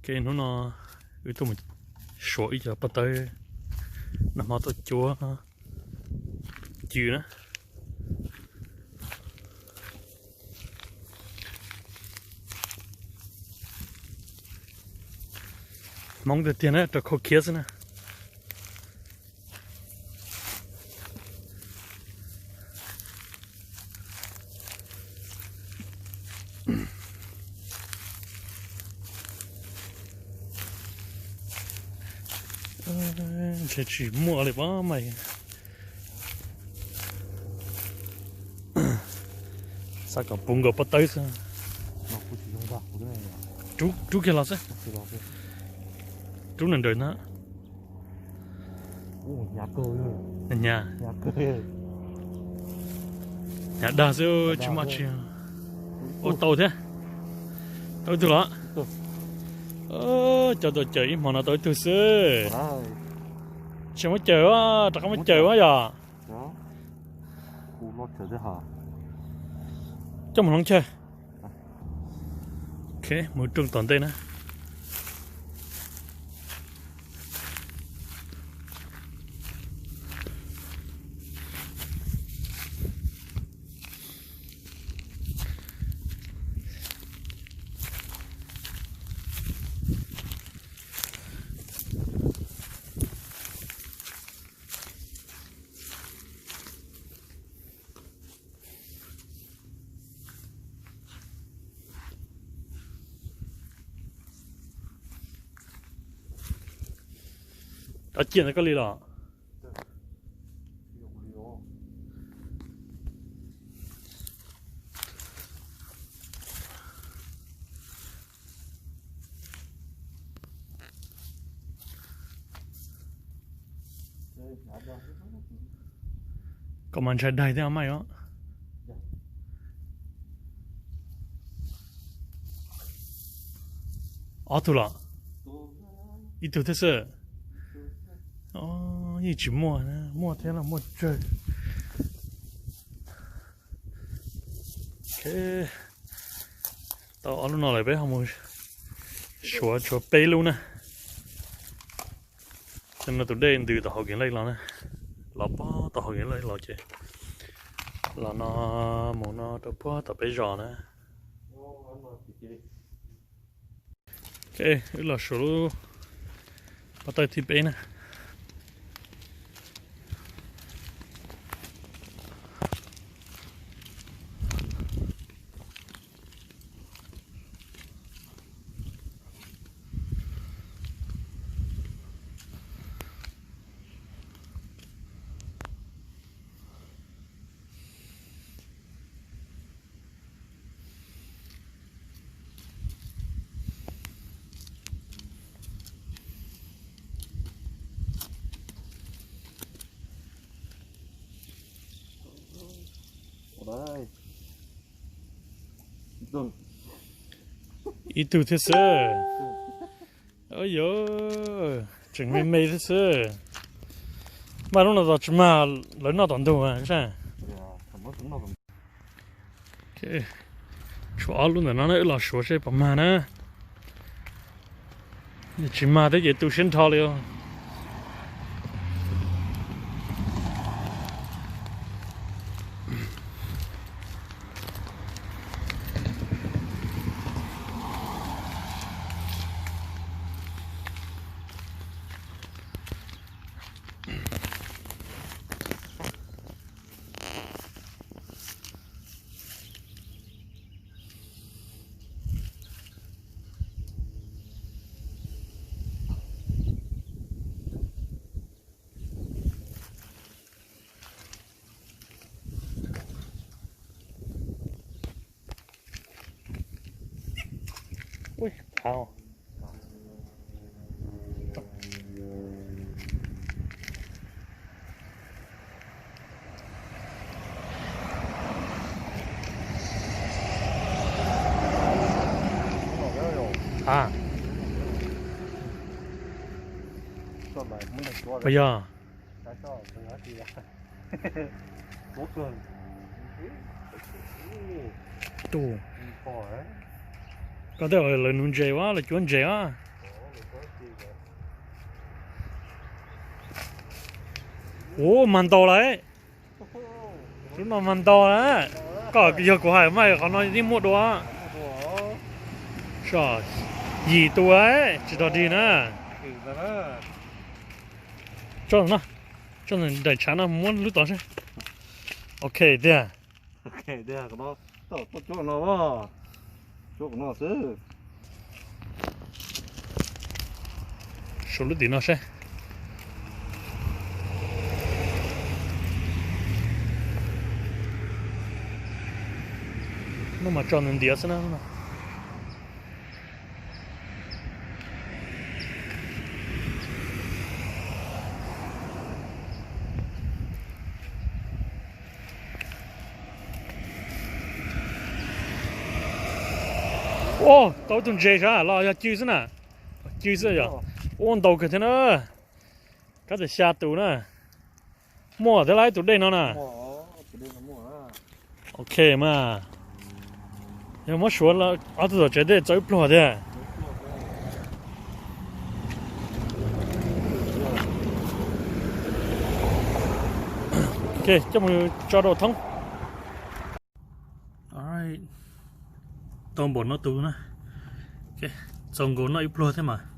Ok, hnub no wb tuaj mus suav ib co pob tawb, nag hmo tuaj cuab cw na. Hmoob tiag tiag na, rau khau khiab xwb na. Ntshe tsis muaj li pab mas. Xav kom puv nkaus pob tawb xwb. Rub, rub kiag los xwb. Rub nws nraws na. Hnyav, hnyav dag xwb tsis muaj tsi. Ua tau thiab. Tau ib tug los. Cov tuaj cawm ib hmo no tau ib tug xwb. Tsis muab cawm, rov qab muab cawm yom. Coj mus hloov chaw. Ok, mus rooj tom ntej na. Cov ciaj ntawd koj li los? Koj mas ntshai daig thiab mas os. Ob tug los? Ib tug thiab xwb. Yeej tsis muaj, muaj thiab los muaj tsawg. Tau ob lub no lawm peb ho mus suav tshuav peb lub na. Tam no tus dej ntws tom hauv kev lej los na, los puag tom hauv kev lej los ces los no mus no rau puag tom peb zos na. Wb los suav lub pob tawb thib peb na. Ib tug thiab xwb. Yog tseem me me thiab xwb. Mas lub no tsis mag, lawv noj tom ntug. Tshuav ob lub ntawm no na, wb los suav seb puas mag na. Tsis mag thiab ces tu siab nrho li os. Puas yog? Tus, koj tej lawv nuv ntses ua, lawv cuab ntses ua. Ua mas ntau lawm. Lub no mas ntau na. Koj yog kuv hais mas qhov no yeej muaj dua. Yim tus tsis dog dig na. Tso no, tso daim tshav no muab lub tod seb. Ok tiag. Suav lub tim no seb. Hnub mas tso nws ntiav xwb na. Ua tau ib tug ntses sav los yog cw xwb na? Cw xwb yog. Ua ntau kawg thiab na. Kab txawm xya tus na. Muaj thiab lawm tus dej no na. Ok mas. Yog muab suav ob tug tom tsev dej txaus ib pluag tiag. Ok, coj mus tso rau thoob. Tau npaum no tus na. Txaus nkaus noj ib pluag thiab mas.